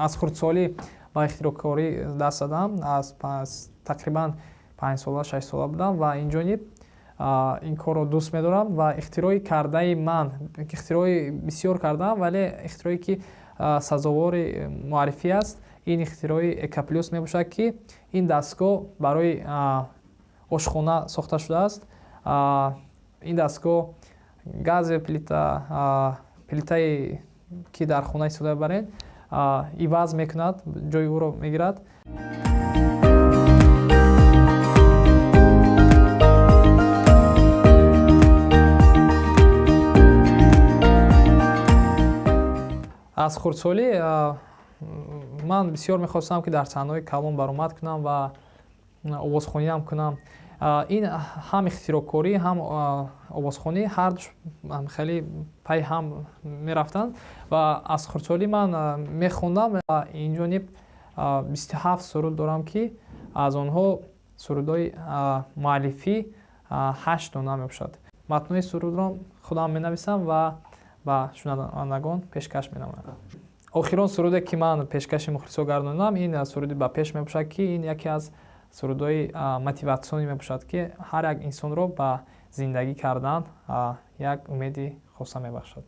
Аз хурдсолӣ ба ихтироъкорӣ даст задам, аз тақрибан 5 сола, 6 сола будам ва инҷониб ин корро дӯст медорам. Ва ихтирои кардаи ман, ихтирои бисёр кардам, вале ихтирое, ки сазовори муаррифӣ аст, ин ихтирои Экаплюс мебошад, ки ин дастгоҳ барои ошхона сохта шудааст. Ин дастгоҳ гази плита, плитае ки дар хона истифода мебаред, иваз мекунад, ҷои ӯро мегирад. Аз хурдсолӣ ман бисёр мехостам, ки дар саҳнаҳои калон баромад кунам ва овозхониам кунам. Ин ҳам ихтироъкорӣ, ҳам овозхонӣ, ҳардуш хеле пайи ҳам мерафтанд. Ва аз хурдсолӣ ман мехондам ва инҷониб 27 суруд дорам, ки аз онҳо сурудҳои муаллифӣ ҳашт дона мебошад. Матнҳои сурудро худам менависам ва ба шунавандагон пешкаш менамоям. Охирон суруде, ки ман пешкаши мухлисо гардонидам, ин суруди «Ба пеш» мебошад, ки ин яке аз сурудҳои мотиватсионӣ мебошад, ки ҳар як инсонро ба зиндагӣ кардан як умеди хоса мебахшад.